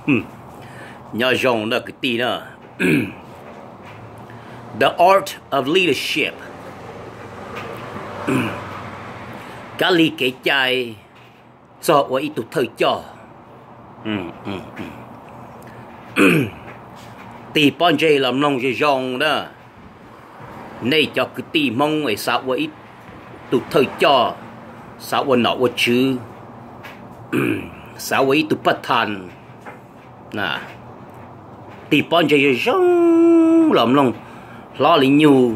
Nyob zoo na kwv tij na. The art of leadership. Kab li kev cai txog ua ib tug thawj coj. Tig pob ntseg los mloog zoo zoo na. Nej cov kwv tij Hmoob es xav ua ib tug thawj coj, xav ua nom ua tswv, xav ua ib tug paj thas, tig pob ntseg zoo zoo los mloog hlob Lis Nyug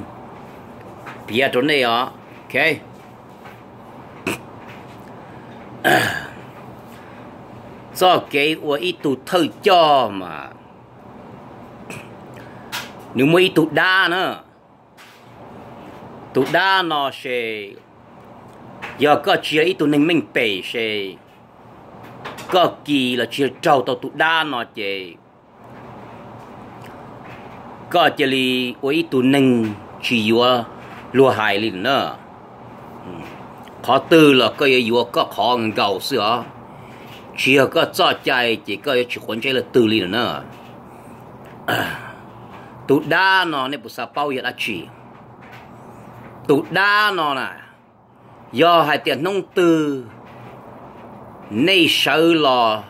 piav rau nej os. Txoj kev ua ib tug thawj coj mas nws muaj ib tug dab na. Tus dab no ces yog koj tsis yog ib tug neeg meej pem ces koj kis los tsis yog raug tau tus dab no ces koj cia li ua ib tug neeg tsis yuav luag hais li na. Qhov twg los koj yuav yuav koj qhov nkaus xwb os. Tsis yog koj txoj cai ces koj yuav tsis quav ntsej leej twg li na. Tus dab no nej puas xav paub yog dab tsi? Tus dab no na, yog hais tias hnub twg nej sawv los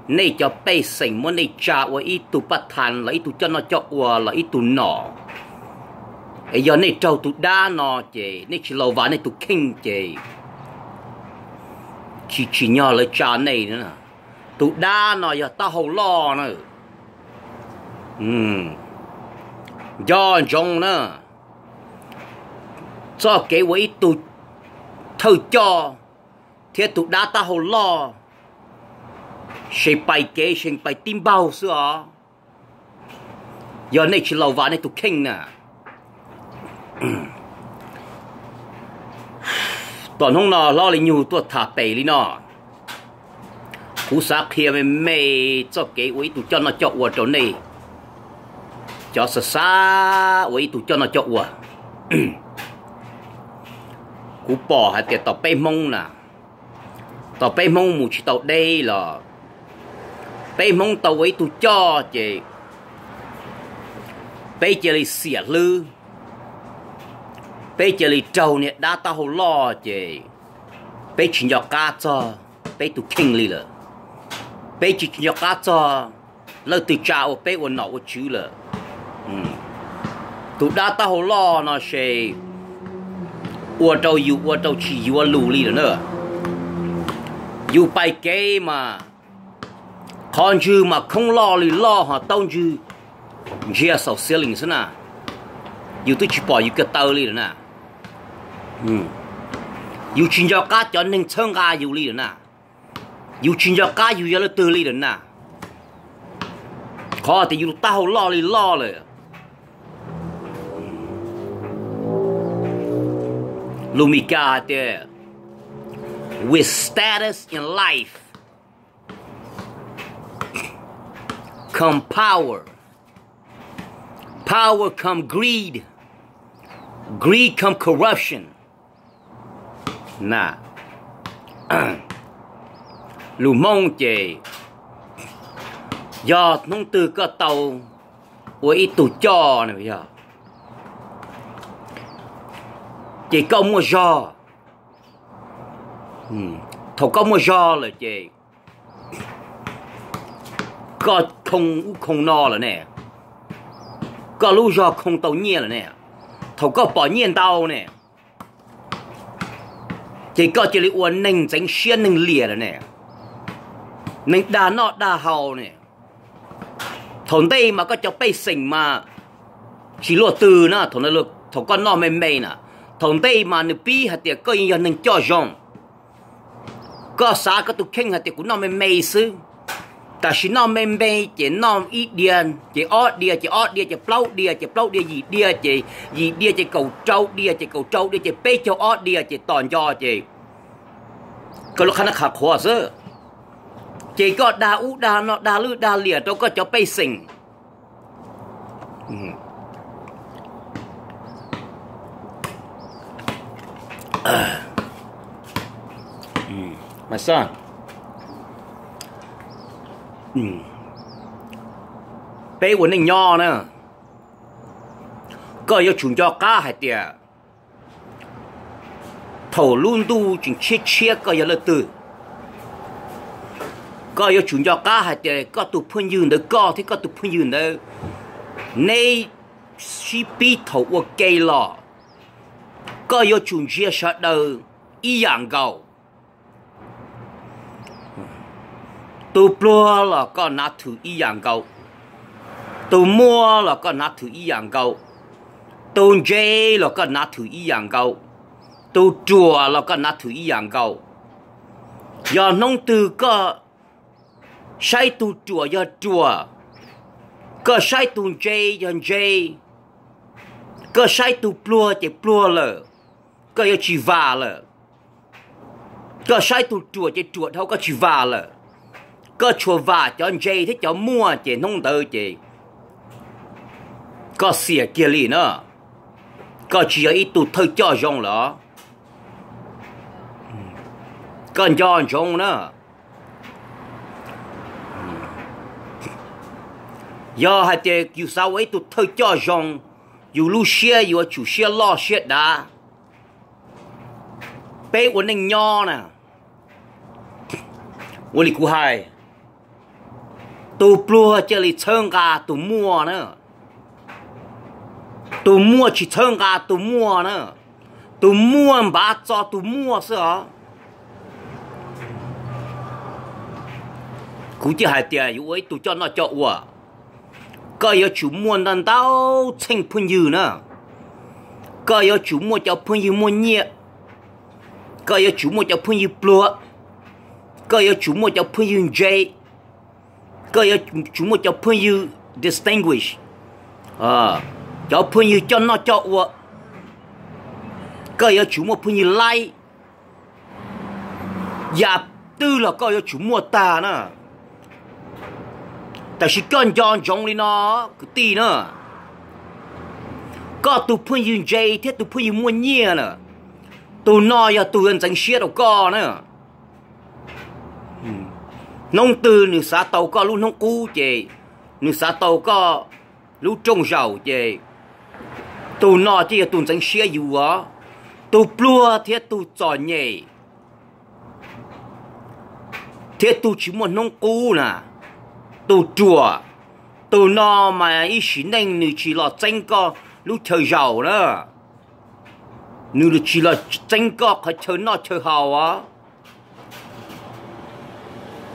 nej cov pej xeem muab nej tsa ua ib tug paj thas los ib tug coj noj coj ua los ib tug nom, es yog nej raug tus dab no ces nej tsis laus vas nej tus kheej ces tsis tsim nyog lawv tsa nej. Tus dab no yog taub hau loj na. Nco ntsoov na, txoj kev ua ib tug thawj coj thiab tus dab taub hau loj, seev pais kev seev pais tib npaug xwb os. Yog nej tsis laus vas nej tus kheej na. Tom hnub no hlob Lis Nyug tuaj tham pem li no, kuv xav qhia me me txoj kev ua ib tug coj noj coj ua rau nej cov xav xav ua ib tug coj noj coj ua. Kuv pom hais tias tom peb Hmoob na, tom peb Hmoob mus tsis tau deb los peb Hmoob tau ua ib tug coj ces peb cia li xiam hlwb, peb cia li raug niag dab taub hau loj ces peb tsis nco qab txog peb tus kheej li lawm. Peb tsis nco qab txog leej twg tsa ua peb ua nom ua tswv lawm. Tus dab taub hau loj no ces ua rau yus ua rau tsis yuav lus li lawm na. Yus pais kev mas qhov ntswg mas khoob loj li loj ho taub ntswg ntsia saum ceiling xwb na, yus twb tsis pom yus ko taw li lawm na. Yus tsis nco qab cov neeg txhawb nqa yus li lawm na. Yus tsis nco qab yus yog leej twg li lawm na. Qhov tias yus taub hau loj li loj lawm. Lus Mis Kas hais tias, with status in life come power, power come greed, greed come corruption. Na, lus Hmoob ces yog hnub twg koj tau ua ib tug coj na, ces koj muaj zog. Thaum koj muaj zog lawm ces koj khoo ub khoo no lawm ne, koj lub zog khoo tau nyiaj lawm ne. Thaum koj pom nyiaj ntau ne, ces koj cia li ua neeg ntxeev siab neeg liam lawm ne, neeg dag noj dag haus ne. Thaum ntej mas koj cov pej xeem mas tsis luaj twg na, thaum koj noj me me na, thaum ntej mas nws pib hais tias koj yeej yog neeg coj zoo. Koj xav koj tus kheej hais tias kuv noj me me xwb. Tam sim no me me ces noj ib diav ces ob diav ces ob diav ces plaub diav ces plaub diav yim diav ces yim diav ces kaum rau diav ces kaum rau diav ces peb caug ob diav ces tos nco ces koj lub qhab nab qha qhuav xwb. Ces koj dag ub dag no dag lwj dag liam rau koj cov pej xeem. Peb ua neej nyob na, koj yuav tsum nco qab hais tias thaum lub ntuj tseem tshiab tshiab koj yog leej twg. Koj yuav tsum nco qab hais tias koj tus phooj ywg ntawd, koj thiab koj tus phooj ywg ntawd, neb sib pib thaum ua ke los, koj yuav tsum ntsia sawv daws ib yam nkaus. Tus pluag los koj nav thwm ib yam nkaus, tus muaj los koj nav thwm ib yam nkaus, tus ntse los koj nav thwm ib yam nkaus, tus ruam los koj nav thwm ib yam nkaus. Yog hnub twg koj saib tus ruam yog ruam, koj saib tus ntse yog ntse, koj saib tus pluag ces pluag lawm, koj yuav tsis vam lawm. Koj saib tus ruam ces ruam dhau, koj tsis vam lawm. Koj tsuas vam cov ntse thiab cov muaj ces hnub ntawd ces koj xiam kiag li na. Koj tsis yog ib tug thawj coj zoo lawm. Koj nco ntsoov na, yog hais tias yus xav ua ib tug thawj coj zoo, yus lub siab yuav tsum siab loj siab dav. Peb ua neej nyob na, ua li kuv hais, tus pluag cia li txhawb nqa tus muaj na, tus muaj tsis txhawb nqa tus muaj na, tus muaj npav txo tus muaj xwb os. Kuv thiaj hais tias yuav ua ib tug coj noj coj ua, koj yuav tsum muaj ntau ntau txheej phooj ywg na. Koj yuav tsum muaj cov phooj ywg muaj nyiaj, koj yuav tsum muaj cov phooj ywg pluag, koj yuav tsum muaj cov phooj ywg ntse, koj yuav tsum muaj cov phooj ywg distinguish, cov phooj ywg coj noj coj ua, koj yuav tsum muaj phooj ywg laib. Yam twg los koj yuav tsum muaj tag na. Tab sis koj nco ntsoov li no kwv tij na, koj tus phooj ywg ntse thiab tus phooj ywg muaj nyiaj na, tus no yog tus yuav ntxeev siab rau koj na. Hnub twg nws xav tau koj lub hnub qub ces, nws xav tau koj lub rooj zaum ces, tus no thiaj yog tus ntxeev siab yus os. Tus pluag thiab tus txom nyem thiab tus tsis muaj hnub qub na, tus ruam, tus no mas ib sim neej nws tsis los txeeb koj lub chaw zaum na, nws tsis los txeeb koj qhov chaw noj chaw haus os.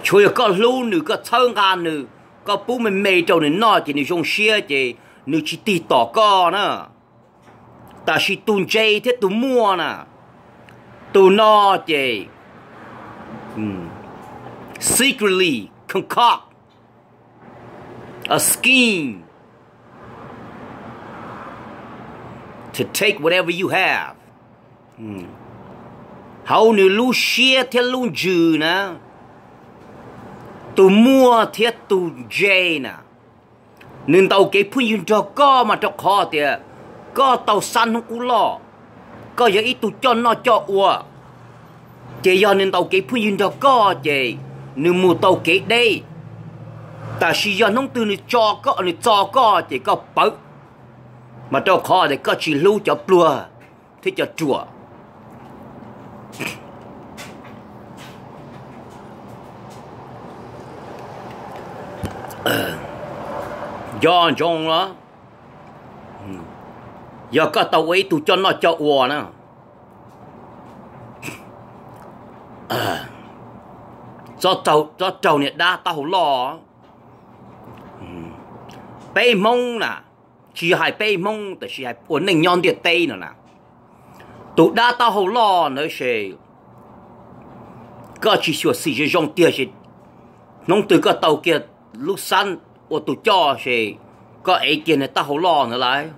Tsuas yog koj hlub nws, koj txhawb nqa nws, koj pub me me rau nws noj ces nws zoo siab ces nws tsis tig tom koj na. Tab sis tus ntse thiab tus muaj na, tus no ces secretly concoct a scheme to take whatever you have. Hauv nws lub siab thiab lub ntsws na, tus muaj thiab tus ntse na, nws ntaus kev phooj ywg nrog koj mas rau qhov tias koj tau xab hnub qub loj, koj yog ib tug coj noj coj ua, ces yog nws ntaus kev phooj ywg nrog koj ces nws mus tau kev deb. Tab sis yog hnub twg nws tso koj, nws txo koj ces koj pawv, mas rau qhov tias koj tsis hlub cov pluag thiab cov ruam. Nco ntsoov los, yog koj tau ua ib tug coj noj coj ua na, txhob raug niag dab taub hau loj. Peb Hmoob na, tsis yog hais peb Hmoob tab sis hais ua neej nyob ntiaj teb no na, tus dab taub hau loj ntawd ces koj tsis xyuam xim zoo zoo tiag ces hnub twg koj tau kiag lub xab ua tus coj ces koj ev kiag niag taub hau loj ntawd lawm.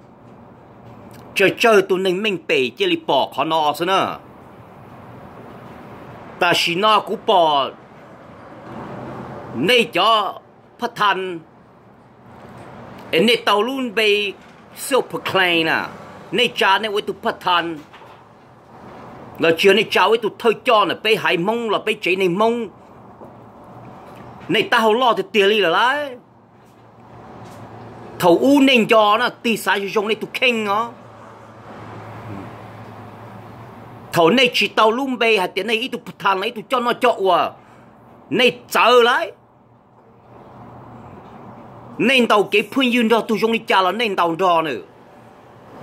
Tsawg tsawg tus neeg meej pem cia li pom qhov no xwb na. Tam sim no kuv pom nej cov phaj than es nej tau lub npe self proclaim na, nej tsa nej ua ib tug phaj than los tsis yog nej tsa ua ib tug thawj coj ntawm peb haiv Hmoob los peb tsev neeg Hmoob, nej taub hau loj tiag tiag li lawm lauj. Thaum ub nej nco na, tig xav zoo zoo nej tus kheej os. Thaum nej tsis tau lub npe hais tias nej ib tug pha thas los ib tug coj noj coj ua, nej txawv lawm. Nej ntaus kev phooj ywg nrog tus zoo li cas los nej ntaus nrog nws.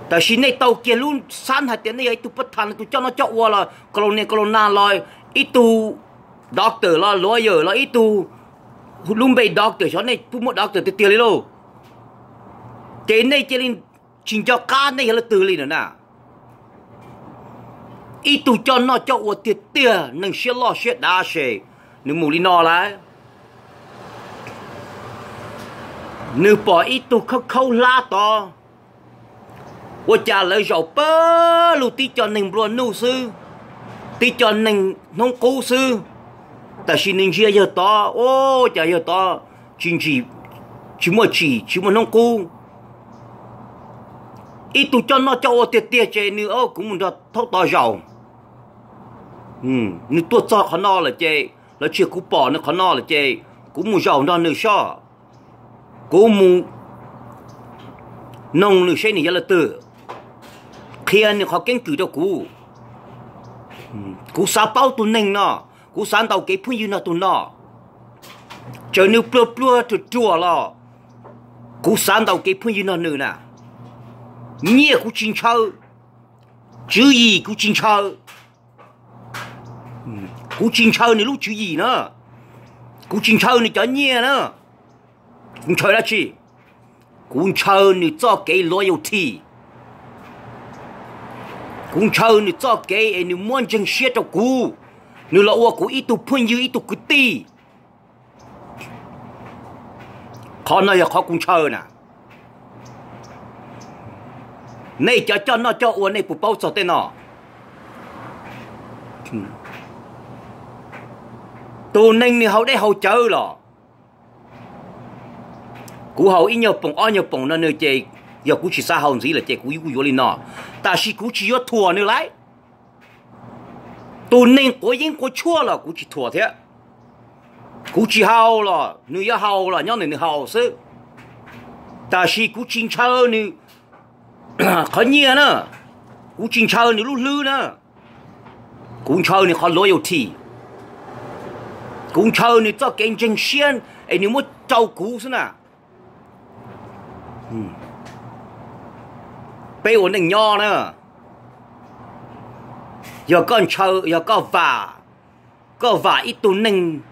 Tab sis nej tau kiag lub xab hais tias nej yog ib tug pha thas, tus coj noj coj ua los kolo nias kolo nas los ib tug doctor los lawyer los ib tug lub npe doctor, xyov nej twb muaj doctor tiag tiag li lauj. Ces nej cia li tsis nco qab nej yog leej twg li na. Ib tug coj noj coj ua tiag tiag, neeg siab loj siab dav se nws mus li no lawm. Nws pom ib tug khaub khaub hlab tod, ua cas lawv zaum pawg lug tib co neeg nplua nuj xwb, tib co neeg hnub qub xwb. Tab sis nws ntsia yawg tod, ua cas yawg tod tsis ntsim, tsis muaj tsim, tsis muaj hnub qub. Ib tug coj noj coj ua tiag tiag ces nws, kuv mus nrog thaub tod zaum. Nws tuaj txog qhov no lawm ces lawv tsis, kuv pom nws qhov no lawm ces kuv mus zaum nrog nws soj. Kuv mus noog nws seb nws yog leej twg, qhia nws qhov keeb kwm rau kuv. Kuv xav paub tus neeg no, kuv xav ntaus kev phooj ywg nrog tus no. Txawm nws pluag pluag ruam ruam los kuv xav ntaus kev phooj ywg nrog nws na. Nyiaj kuv tsis ntshaw, tswv yim kuv tsis ntshaw. Kuv tsis ntshaw nws lub tswv yim na, kuv tsis ntshaw nws cov nyiaj na. Kuv ntshaw dab tsi? Kuv ntshaw nws txoj kev loyalty. Kuv ntshaw nws txoj kev es nws muab ntseeg siab rau kuv, nws los ua kuv ib tug phooj ywg ib tug kwv tij. Qhov no yog qhov kuv ntshaw na. Nej cov coj noj coj ua nej puas paub txog tej no? Tus neeg nws haus dej haus cawv los kuv haus ib nyuag poom ob nyuag poom no nws ces, yog kuv tsis xav haus ntxiv lawm ces kuv yuav, kuv yuav li no. Tab sis kuv tsis yuav thuam nws lawm. Tus neeg quav yeeb quav tshuaj los kuv tsis thuam thiab. Kuv tsis haus los nws yuav haus los nyob nws, nws haus xwb. Tab sis kuv tsis ntshaw nws qhov nyiaj na, kuv tsis ntshaw nws lub hlwb na. Kuv ntshaw nws qhov loyalty. Kuv ntshaw nws txoj kev ntseeg siab es nws muab rau kuv xwb na. Peb ua neej nyob na, yog koj ntshaw, yog koj vam, koj vam ib tug neeg,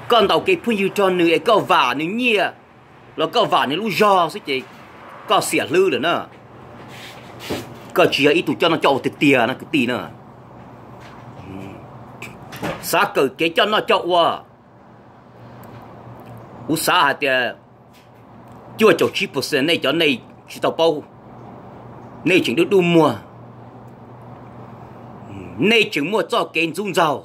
koj ntaus kev phooj ywg rau nws es koj vam nws nyiaj los koj vam nws lub zog xwb ces koj xiam hlwb lawm na. Koj tsis yog ib tug coj noj coj ua tiag tiag no kwv tij na. Xav kawm kev coj noj coj ua, kuv xav hais tias cuaj caum tsib percent nej cov nej tsis tau paub, nej tseem dub dub muag, nej tseem muaj txoj kev ntxub ntxaug.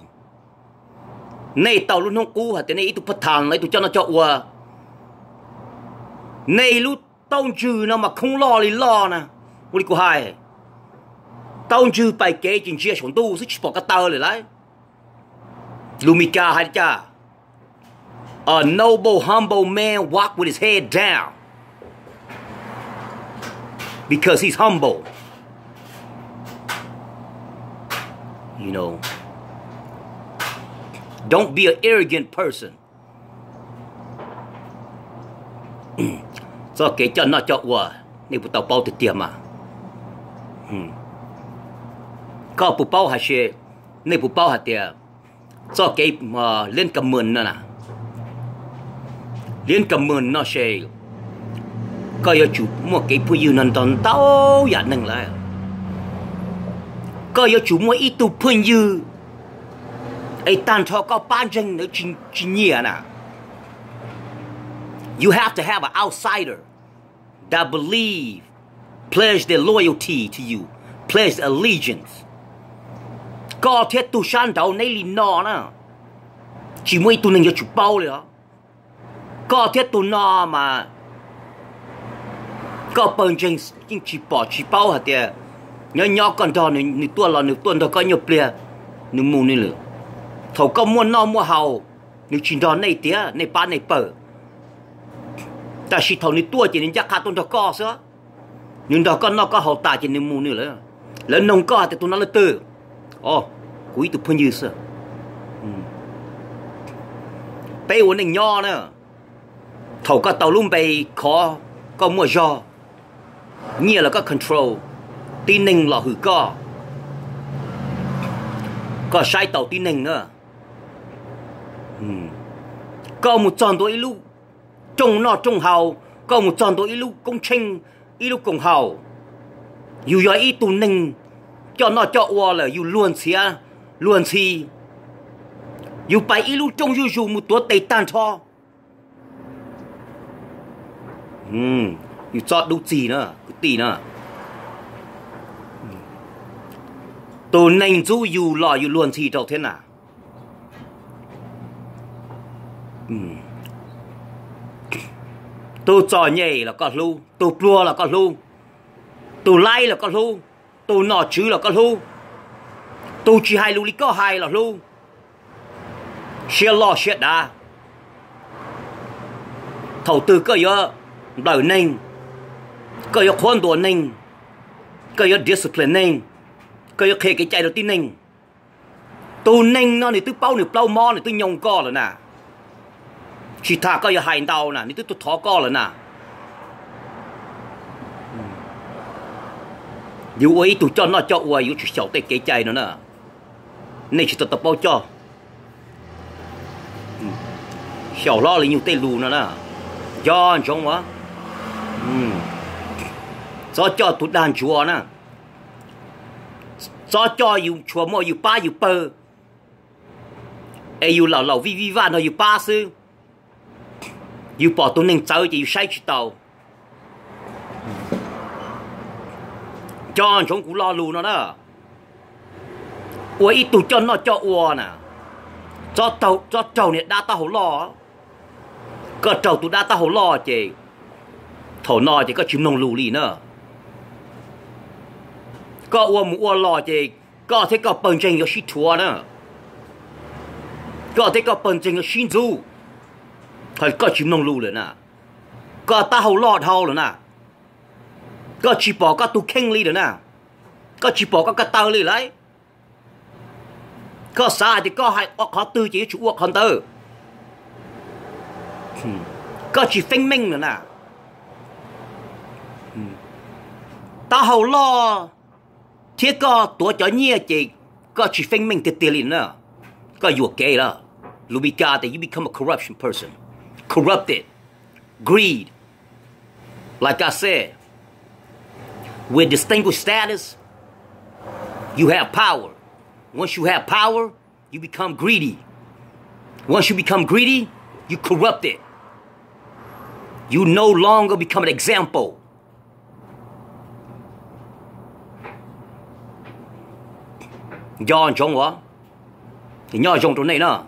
Nej tau lub hnub qub hais tias nej ib tug pha thas los ib tug coj noj coj ua, nej lub taub ntswg no mas khoob loj li loj na. Ua li kuv hais, taub ntswg pais kev ces ntsia saum ntuj xwb tsis pom ko taw lawm lauj. Lus Mis Kas hais li cas? A noble, humble man walk with his head down because he's humble. You know, don't be an arrogant person. Txoj kev coj noj coj ua, nej puas tau paub tiag tiag mas? Koj puas paub hais tias, nej puas paub hais tias txoj kev liab ka mws no na, liab ka mws no ces koj yuav tsum muaj kev phooj ywg no nrog ntau yam neeg lawm. Koj yuav tsum muaj ib tug phooj ywg es tag nrho koj pab ntseeg ntawd tsis nyiam na. You have to have an outsider that believe, pledge their loyalty to you, pledge allegiance. Koj thiab tus sab nraud neb li no na, tsis muaj ib tug neeg yuav tsum paub li os. Koj thiab tus no mas koj pawg ntseeg yeej tsis pom tsis paub hais tias nyob nyob koj nrog nws, nws tuaj los nws tuaj nrog koj nyuag pliag, nws mus nws lawm. Thaum koj muaj noj muaj haus, nws tsis nrog nej tiag, nej pab nej pawg. Tab sis thaum nws tuaj ces nws ncaj qha tuaj nrog koj xwb. Nws nrog koj noj koj haus tas ces nws mus nws lawm. Lawv noog koj hais tias tus no leej twg? O, kuv ib tug phooj ywg xwb. Peb ua neej nyob na, thaum koj tau lub npe khov, koj muaj zog, nyiaj los koj control, tib neeg los hwm koj, koj saib taus tib neeg na. Koj mus txog ntua ib lub rooj noj rooj haus, koj mus txog ntua ib lub koob tsheej, ib lub koom haum, yus yog ib tug neeg coj noj coj ua lawm yus luag ntxhi, luag ntxhi, yus pais ib lub rooj zuj zus mus tuav tes tag nrho. Yus txhob dub txig na kwv tij na. Tus neeg ntxub yus los yus luag ntxhi rau thiab na. Tus txom nyem los koj hlub, tus pluag los koj hlub, tus laib los koj hlub, tus nom tswv los koj hlub, tus tsis hais lus li koj hais los hlub, siab loj siab dav. Thaum twg koj yuav nplawm neeg, koj yuav qhuab ntuas neeg, koj yuav discipline neeg, koj yuav qhia kev cai rau tib neeg. Tus neeg no nws twb paub nws plaub mob, nws twb nyoo koj lawm na. Tsis tas koj yuav hais ntau na, nws twb tuaj thov koj lawm na. Yus ua ib tug coj noj coj ua yuav tsum xyaum tej kev cai no na. Nej tsis tau tau paub coj, xyaum hlob li nyuj tej lus no na. Nco ntsoov a, txhob coj tus dag ntsuav na, txhob coj yus tshua muaj yus pab yus pawg, es yus laum laum vij vij vaj nrog yus pab xwb. Yus pom tus neeg txawv ces yus saib tsis taus. Nco ntsoov kuv lo lus no na. Ua ib tug coj noj coj ua na, txhob raug niag dab taub hau loj. Koj raug tus dab taub hau loj ces thaum no ces koj tsis mloog lus li na. Koj ua mus ua los ces koj thiab koj pawg ntseeg yuav sib rhuav na. Koj thiab koj pawg ntseeg yuav sib ntxub, koj tsis mloog lus lawm na. Koj taub hau loj dhau lawm na. Koj tsis pom koj tus kheej li lawm na. Koj tsis pom koj ko taw li lauj. Koj xav hais tias koj hais qhov twg ces yuav tsum ua qhov ntawd. Koj tsis feeb meej lawm na. Taub hau loj thiab koj tuav cov nyiaj ces koj tsis feeb meej tiag tiag li na. Koj yuam kev lawm. Lus Mis Kas tias you become a corruption person, corrupted, greed. Like I said, with distinguished status, you have power. Once you have power, you become greedy. Once you become greedy, you corrupted. You no longer become an example. Nco ntsoov as, nyob zoo rau nej na.